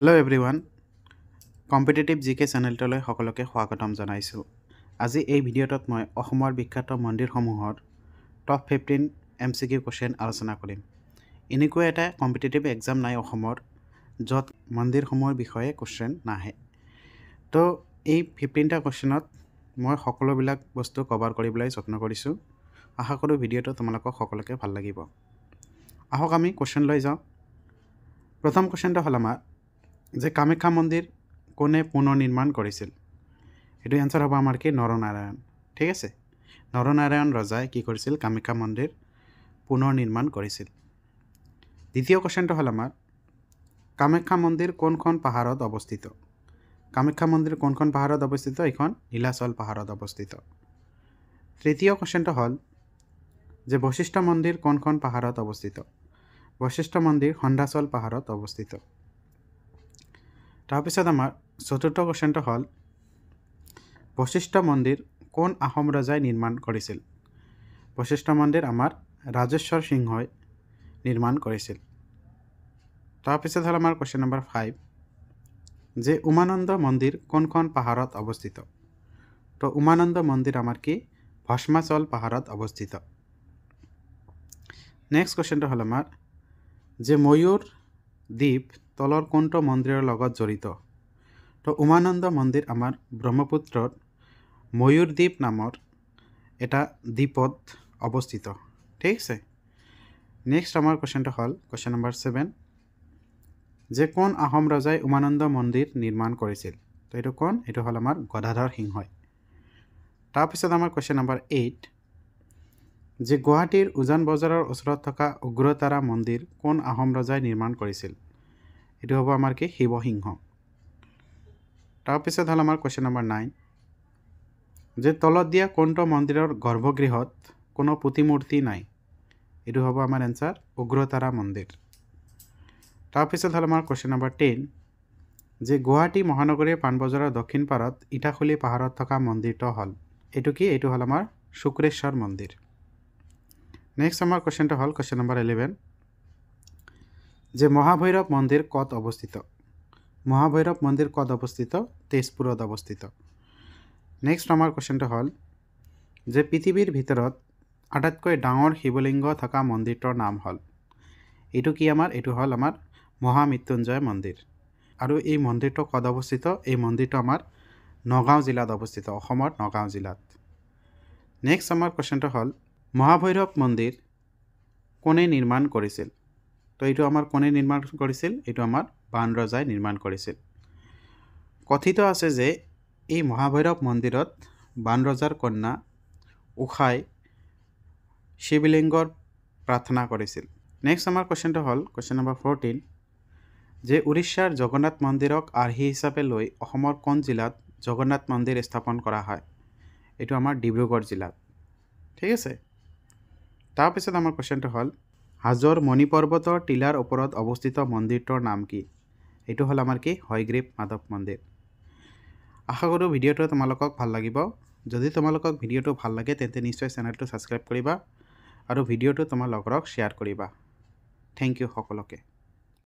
Hello' everyone, competitive জিকে চেনেলটোলৈ সকলোকে স্বাগতম জনাইছোঁ। আজি এই ভিডিঅ'টোত মই অসমৰ বিখ্যাত মন্দিৰসমূহৰ টপ 15 এমচিকিউ কুৱেশ্যন আলোচনা কৰিম। এনেকুৱা এটা কম্পিটিটিভ এক্সাম নাই অসমৰ, য'ত মন্দিৰসমূহৰ বিষয়ে কুৱেশ্যন নাহে। তো এই 15টা কুৱেশ্যনত মই সকলোবিলাক বস্তু কভাৰ কৰিবলৈ যত্ন কৰিছোঁ। আশা কৰোঁ ভিডিঅ'টো তোমালোকক সকলোকে ভাল লাগিব। আহক, আমি কুৱেশ্যন লৈ যাওঁ। প্ৰথম কুৱেশ্যনটো হ'ল আমাৰ যে কামাখ্যা মন্দিৰ কোনে পুনৰ নিৰ্মাণ কৰিছিল? এইটো এনচাৰ হ'ব আমাৰ কি? নৰনাৰায়ণ। ঠিক আছে, নৰনাৰায়ণ ৰজাই কি কৰিছিল? কামাখ্যা মন্দিৰ পুনৰ নিৰ্মাণ কৰিছিল। দ্বিতীয় কুৱেশ্যনটো হ'ল আমাৰ, কামাখ্যা মন্দিৰ কোনখন পাহাৰত অৱস্থিত? কামাখ্যা মন্দিৰ কোনখন পাহাৰত অৱস্থিত? এইখন নীলাচল পাহাৰত অৱস্থিত। তৃতীয় কুৱেশ্যনটো হ'ল যে বশিষ্ঠ মন্দিৰ কোনখন পাহাৰত অৱস্থিত? বশিষ্ঠ মন্দিৰ খণ্ডাচল পাহাৰত অৱস্থিত। তাৰপিছত আমাৰ চতুৰ্থ কুৱেশ্যনটো হ'ল, বশিষ্ঠ মন্দিৰ কোন আহোম ৰজাই নিৰ্মাণ কৰিছিল? বশিষ্ঠ মন্দিৰ আমাৰ ৰাজেশ্বৰ সিংহই নিৰ্মাণ কৰিছিল। তাৰপিছত হ'ল আমাৰ কুৱেশ্যন নম্বৰ 5 যে উমানন্দ মন্দিৰ কোনখন পাহাৰত অৱস্থিত? তো উমানন্দ মন্দিৰ আমাৰ কি? ভস্মাচল পাহাৰত অৱস্থিত। নেক্সট কুৱেশ্যনটো হ'ল আমাৰ যে ময়ূৰ দ্বীপ তলৰ কোনটো মন্দিৰৰ লগত জড়িত? তো উমানন্দ মন্দিৰ আমাৰ ব্ৰহ্মপুত্ৰৰ ময়ূৰদ্বীপ নামৰ এটা দ্বীপত অৱস্থিত। ঠিক আছে, নেক্সট আমাৰ কুৱেশ্যনটো হ'ল কুৱেশ্যন নম্বৰ 7 যে কোন আহোম ৰজাই উমানন্দ মন্দিৰ নিৰ্মাণ কৰিছিল? তো এইটো কোন? এইটো হ'ল আমাৰ গদাধৰ সিংহই। তাৰপিছত আমাৰ কুৱেশ্যন নম্বৰ 8 যে গুৱাহাটীৰ উজান বজাৰৰ ওচৰত থকা উগ্ৰতাৰা মন্দিৰ কোন আহোম ৰজাই নিৰ্মাণ কৰিছিল? এইটো হ'ব আমাৰ কি? শিৱসিংহ। তাৰপিছত হ'ল আমাৰ কুৱেশ্যন নম্বৰ 9 যে তলত দিয়া কোনটো মন্দিৰৰ গৰ্ভগৃহত কোনো প্ৰতিমূৰ্তি নাই? এইটো হ'ব আমাৰ এনচাৰ উগ্ৰতাৰা মন্দিৰ। তাৰপিছত হ'ল আমাৰ কুৱেশ্যন নম্বৰ 10 যে গুৱাহাটী মহানগৰীৰ পাণবজাৰৰ দক্ষিণ পাৰত ইটাখুলি পাহাৰত থকা মন্দিৰটো হ'ল এইটো কি? এইটো হ'ল আমাৰ শুক্ৰেশ্বৰ মন্দিৰ। নেক্সট আমাৰ কুৱেশ্যনটো হ'ল কুৱেশ্যন নম্বৰ 11 যে মহাভৈৰৱ মন্দিৰ ক'ত অৱস্থিত? মহাভৈৰৱ মন্দিৰ ক'ত অৱস্থিত? তেজপুৰত অৱস্থিত। নেক্সট আমাৰ কুৱেশ্যনটো হ'ল যে পৃথিৱীৰ ভিতৰত আটাইতকৈ ডাঙৰ শিৱলিংগ থকা মন্দিৰটোৰ নাম হ'ল এইটো কি আমাৰ? এইটো হ'ল আমাৰ মহামৃত্যুঞ্জয় মন্দিৰ। আৰু এই মন্দিৰটো ক'ত অৱস্থিত? এই মন্দিৰটো আমাৰ নগাঁও জিলাত অৱস্থিত, অসমৰ নগাঁও জিলাত। নেক্সট আমাৰ কুৱেশ্যনটো হ'ল মহাভৈৰৱ মন্দিৰ কোনে নিৰ্মাণ কৰিছিল? তো এইটো আমাৰ কোনে নিৰ্মাণ কৰিছিল? এইটো আমাৰ বাণ ৰজাই নিৰ্মাণ কৰিছিল। কথিত আছে যে এই মহাভৈৰৱ মন্দিৰত বাণ ৰজাৰ কন্যা উষাই শিৱলিংগৰ প্ৰাৰ্থনা কৰিছিল। নেক্সট আমাৰ কুৱেশ্যনটো হ'ল কুৱেশ্যন নম্বৰ 14 যে উৰিষ্যাৰ জগন্নাথ মন্দিৰক আৰ্হি হিচাপে লৈ অসমৰ কোন জিলাত জগন্নাথ মন্দিৰ স্থাপন কৰা হয়? এইটো আমাৰ ডিব্ৰুগড় জিলাত। ঠিক আছে, তাৰপিছত আমাৰ কুৱেশ্যনটো হ'ল হাজোৰ মণিপৰ্বতৰ টিলাৰ ওপৰত অৱস্থিত মন্দিৰটোৰ নাম কি? এইটো হ'ল আমাৰ কি? হয়গ্ৰীৱ মাধৱ মন্দিৰ। আশা কৰোঁ ভিডিঅ'টো তোমালোকক ভাল লাগিব। যদি তোমালোকক ভিডিঅ'টো ভাল লাগে, তেন্তে নিশ্চয় চেনেলটো ছাবস্ক্ৰাইব কৰিবা আৰু ভিডিঅ'টো তোমাৰ লগৰক শ্বেয়াৰ কৰিবা। Thank U সকলোকে।